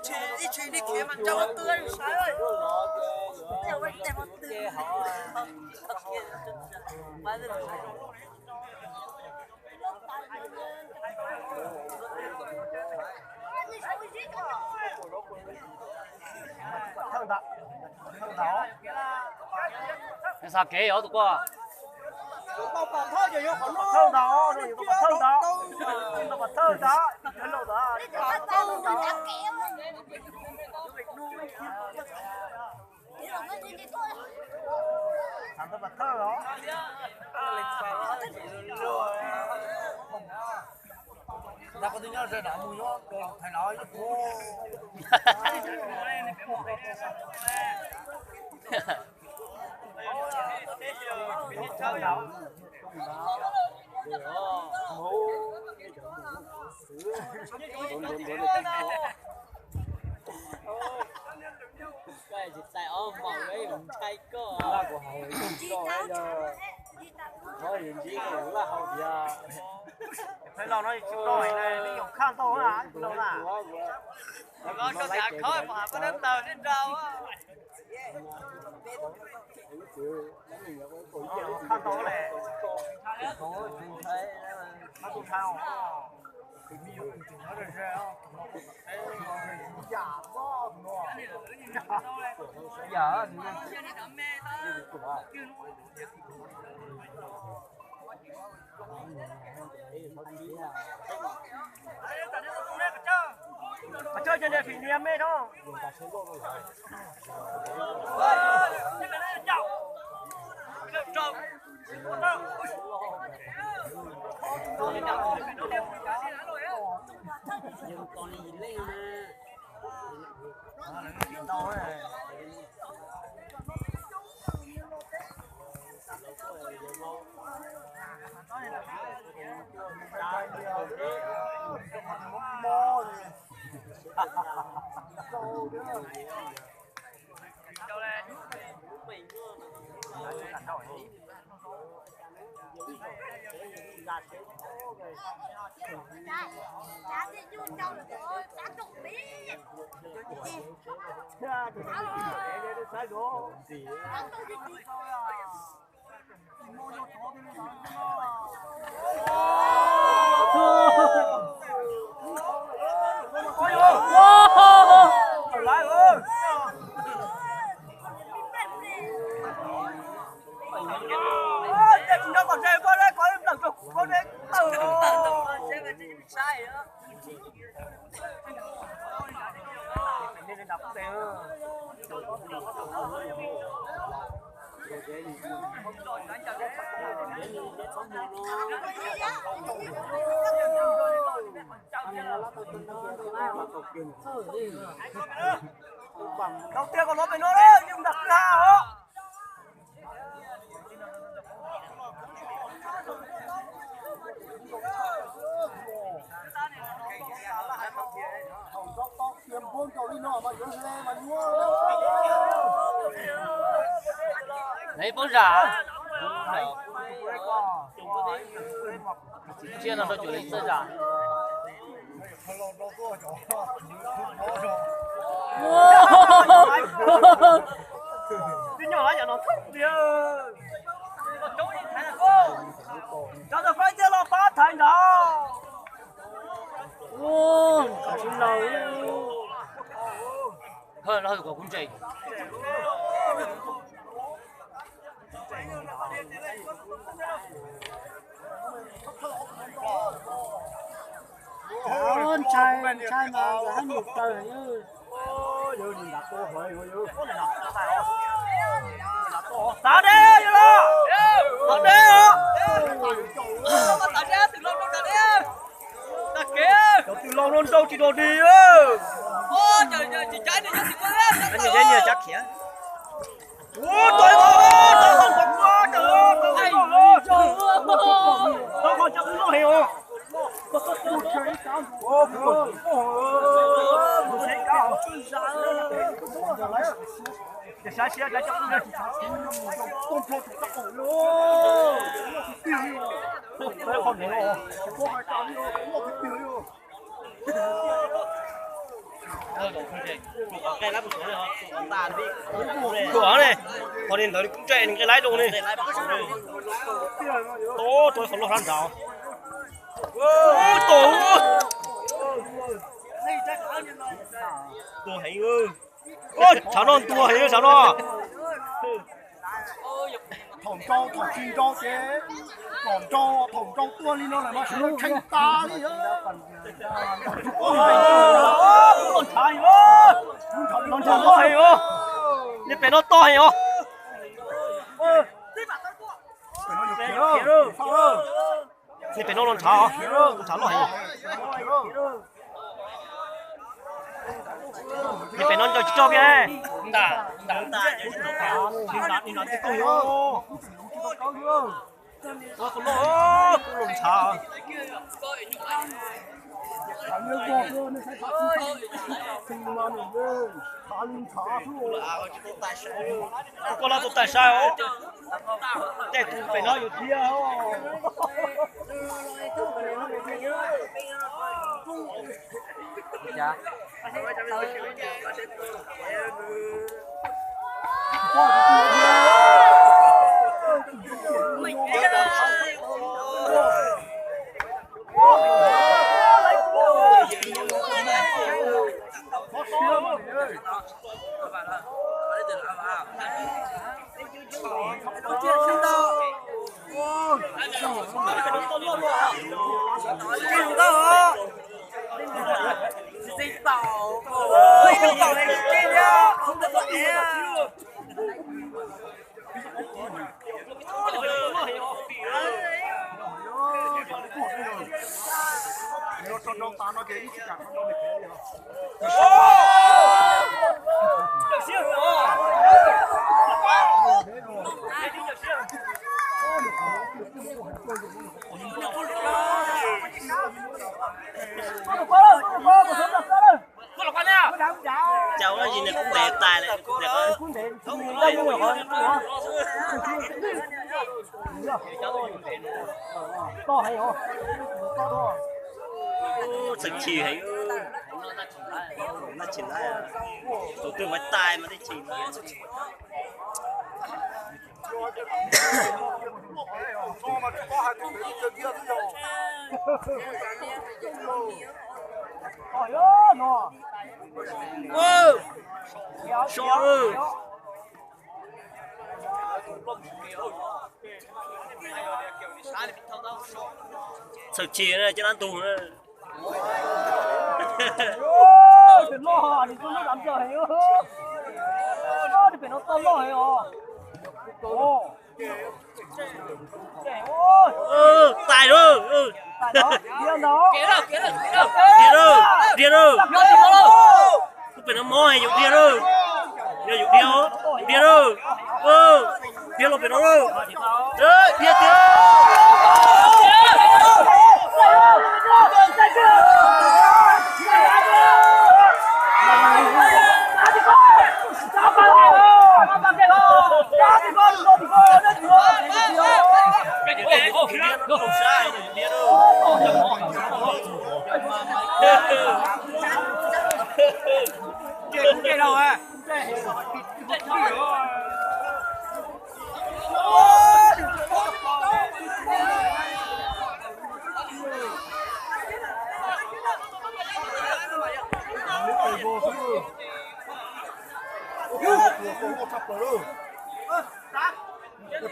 Ib tshwm li khiav mas nrog ua tw saib. Xa kev os tus ko. Thawj ntawd, thawj ntawd, thawj ntawd. Thawj os. Tsis txais ob hmos, ntshai koj. Phab laug no tsis tau, nej yuav khaj ntau na, phab laug na. Los rau tias khov mas koj neb taws nej nrau. Khaj ntau le. Tus ntshai. Qhov chaw ces niam phim niam me no. Tau tiag koj los pem no, yus nram kwj ha os. Nai poob zam. Tsiaj no rau cuam li txawj zam. Tib nyuag lab yam no thoob tiag. Cov ntawd faib tiag los pab thaiv nrad. Hawj, los hawj kom kuv ntseeg. Ntshai, ntshai mas nkawd hab nws taw. Tav deb, tav deb os. Cov tws laus no nrau tsis dog dig. Nyias cab khiav. Tus av ne, qhov li ntawd li kub ntsej nqe laib rau ne. Tod rau qhov loj hlab nrad. Tus heev, tshav no ntuag heev tshav no. Thaum nrau thaum tsis nrau ces kom nrau, thaum nrau tuaj li no lawm mas sawv daws tshee tas li. Los ntshav loj heev os. Niag pem no toj heev os. Niag pem no los ntshav, ntshav loj heev. Niag pem no ncaws tsis tso kiag. Kuv los ntshav. Koj lab tus tais sai os. Tej tus pem no yus thiab. Cas ua dab tsi nws kub ntev tas lawm. Txheej chim heev. Tus twg muaj tais mas tib chim. Txheej chim na, cov dab ntug na. Tais lawm. Dhia lawm, dhia lawm. Lub pem no mob yus dhia lawm. Yog yus dhia, yus dhia lawm. Dhia los pem no lawm. Dhia tiag.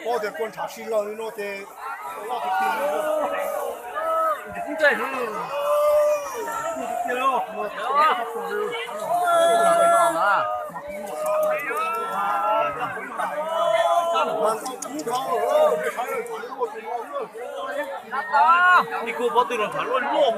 Paub tias kua ntshav sib law li no ces loj tiag tiag. Ib kuj pob twg los ntshav loj loj.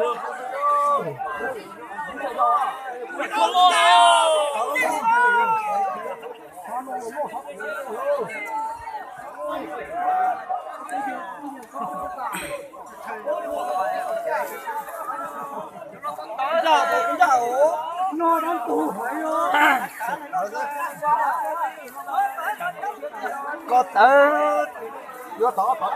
Koj tawv yuav tod tod.